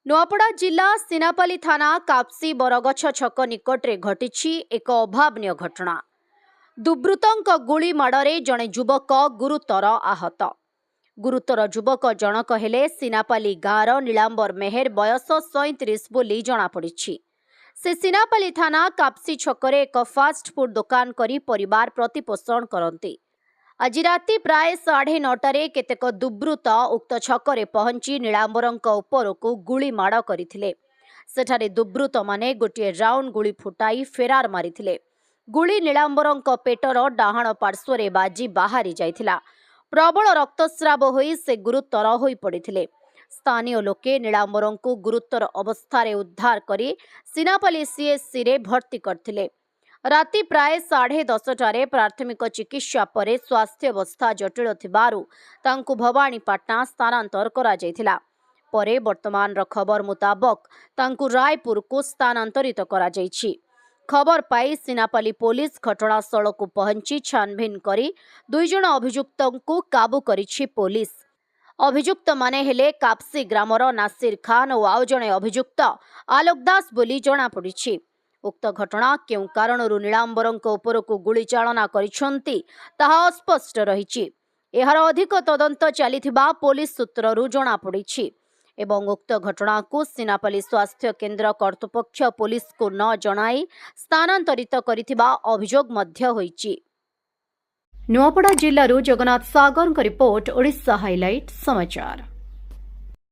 ନୂଆପଡ଼ା ଜିଲ୍ଲା ସିନାପାଲି ଥାନା କାପସି ବରଗଛ ଛକ ନିକଟରେ ଘଟିଛି ଏକ ଅଭାବନୀୟ ଘଟଣା। ଦୁର୍ବୃତ୍ତଙ୍କ ଗୁଳି ମାଡ଼ରେ ଜଣେ ଯୁବକ ଗୁରୁତର ଆହତ। ଗୁରୁତର ଯୁବକ ଜଣକ ହେଲେ ସିନାପାଲି ଗାଁର ନୀଳାମ୍ବର ମେହେର, ବୟସ 37 ବୋଲି ଜଣାପଡ଼ିଛି। ସେ ସିନାପାଲି ଥାନା କାପସି ଛକରେ ଏକ ଫାଷ୍ଟଫୁଡ୍ ଦୋକାନ କରି ପରିବାର ପ୍ରତିପୋଷଣ କରନ୍ତି। ଆଜି ରାତି ପ୍ରାୟ 9:30ରେ କେତେକ ଦୁର୍ବୃତ୍ତ ଉକ୍ତ ଛକରେ ପହଞ୍ଚି ନୀଳାମ୍ବରଙ୍କ ଉପରକୁ ଗୁଳି ମାଡ଼ କରିଥିଲେ। ସେଠାରେ ଦୁର୍ବୃତ୍ତମାନେ ଗୋଟିଏ ରାଉଣ୍ଡ ଗୁଳି ଫୁଟାଇ ଫେରାର ମାରିଥିଲେ। ଗୁଳି ନୀଳାମ୍ବରଙ୍କ ପେଟର ଡାହାଣ ପାର୍ଶ୍ୱରେ ବାଜି ବାହାରି ଯାଇଥିଲା। ପ୍ରବଳ ରକ୍ତସ୍ରାବ ହୋଇ ସେ ଗୁରୁତର ହୋଇପଡ଼ିଥିଲେ। ସ୍ଥାନୀୟ ଲୋକେ ନୀଳାମ୍ବରଙ୍କୁ ଗୁରୁତର ଅବସ୍ଥାରେ ଉଦ୍ଧାର କରି ସିନାପାଲି ସିଏଚ୍ସିରେ ଭର୍ତ୍ତି କରିଥିଲେ। ରାତି ପ୍ରାୟ 10:30ରେ ପ୍ରାଥମିକ ଚିକିତ୍ସା ପରେ ସ୍ୱାସ୍ଥ୍ୟାବସ୍ଥା ଜଟିଳ ଥିବାରୁ ତାଙ୍କୁ ଭବାନୀପାଟଣା ସ୍ଥାନାନ୍ତର କରାଯାଇଥିଲା। ପରେ ବର୍ତ୍ତମାନର ଖବର ମୁତାବକ ତାଙ୍କୁ ରାୟପୁରକୁ ସ୍ଥାନାନ୍ତରିତ କରାଯାଇଛି। ଖବର ପାଇ ସିନାପାଲି ପୋଲିସ ଘଟଣାସ୍ଥଳକୁ ପହଞ୍ଚି ଛାନଭିନ କରି 2 ଜଣ ଅଭିଯୁକ୍ତଙ୍କୁ କାବୁ କରିଛି ପୋଲିସ। ଅଭିଯୁକ୍ତମାନେ ହେଲେ କାପସି ଗ୍ରାମର ନାସିର ଖାନ ଓ ଆଉ ଜଣେ ଅଭିଯୁକ୍ତ ଆଲୋକ ଦାସ ବୋଲି ଜଣାପଡ଼ିଛି। ଉକ୍ତ ଘଟଣା କେଉଁ କାରଣରୁ ନୀଳାମ୍ବରଙ୍କ ଉପରକୁ ଗୁଳି ଚାଳନା କରିଛନ୍ତି, ତାହା ଅସ୍ପଷ୍ଟ ରହିଛି। ଏହାର ଅଧିକ ତଦନ୍ତ ଚାଲିଥିବା ପୋଲିସ ସୂତ୍ରରୁ ଜଣାପଡ଼ିଛି ଏବଂ ଉକ୍ତ ଘଟଣାକୁ ସିନାପାଲି ସ୍ୱାସ୍ଥ୍ୟ କେନ୍ଦ୍ର କର୍ତ୍ତୃପକ୍ଷ ପୋଲିସକୁ ନ ଜଣାଇ ସ୍ଥାନାନ୍ତରିତ କରିଥିବା ଅଭିଯୋଗ ମଧ୍ୟ ହୋଇଛି। ନୂଆପଡ଼ା ଜିଲ୍ଲାରୁ ଜଗନ୍ନାଥ ସାଗରଙ୍କ ରିପୋର୍ଟ, ଓଡ଼ିଶା ହାଇଲାଇଟ୍ ସମାଚାର।